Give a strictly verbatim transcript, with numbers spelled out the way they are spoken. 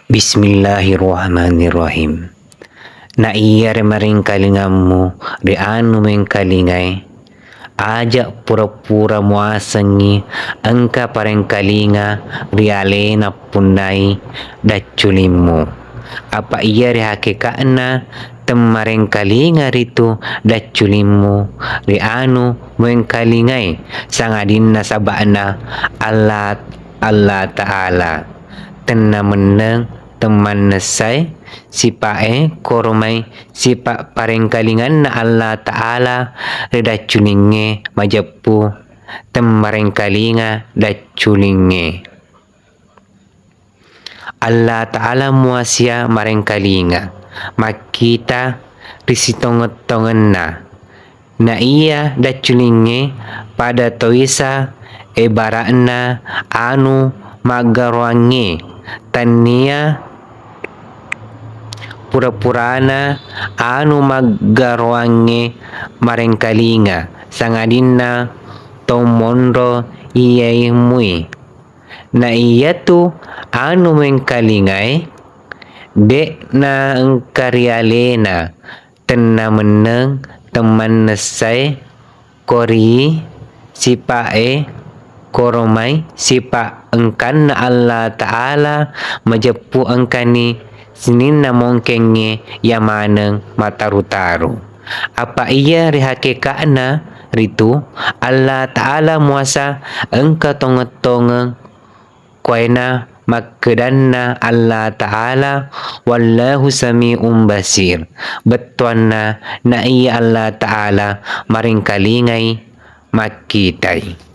Bismillahirrahmanirrahim. Na iyare maréngkalingammu ri anu méngkalingaé, aja pura-pura muasengngi engka paréngkalinga ri aléna punnai dacculimmu. Apa iya ri hakéka'na temmaréngkalinga ritu dacculimmu ri anu muéngkalingaé, sangadinna saba'na Allah, Allah Ta'ala. Tenna menneng temmannessai sipa'é koromai sipa' paréngkalinganna Allah Ta'ala ri dacculingngé majeppu temmaréngkalinga dacculingngé. Allah Ta'ala muasia maréngkalinga, makkita ri sitongeng-tongenna. Na iya dacculingngé pada toisa ébara'na anu maggaroangngé, tannia pura-purana anu maggaroangngé maréngkalinga, sangadinna to monro iyaé mui. Na iyatu anu méngkalingaé, dé'na engka ri aléna, tenna menneng temmannessaé, kori sipa'é koromai sipa' engkanna Allah Ta'ala majeppu engkani sininna mongkengngé iya maneng mataru-taru. Apa iya ri hakéka'na ritu Allah Ta'ala muasa engka tongeng-tongeng. Kuwaéna makkedanna Allah Ta'ala, "Wallahu sami'un basir." Bettuanna, na iya Allah Ta'ala maréngkalingai, makkitai.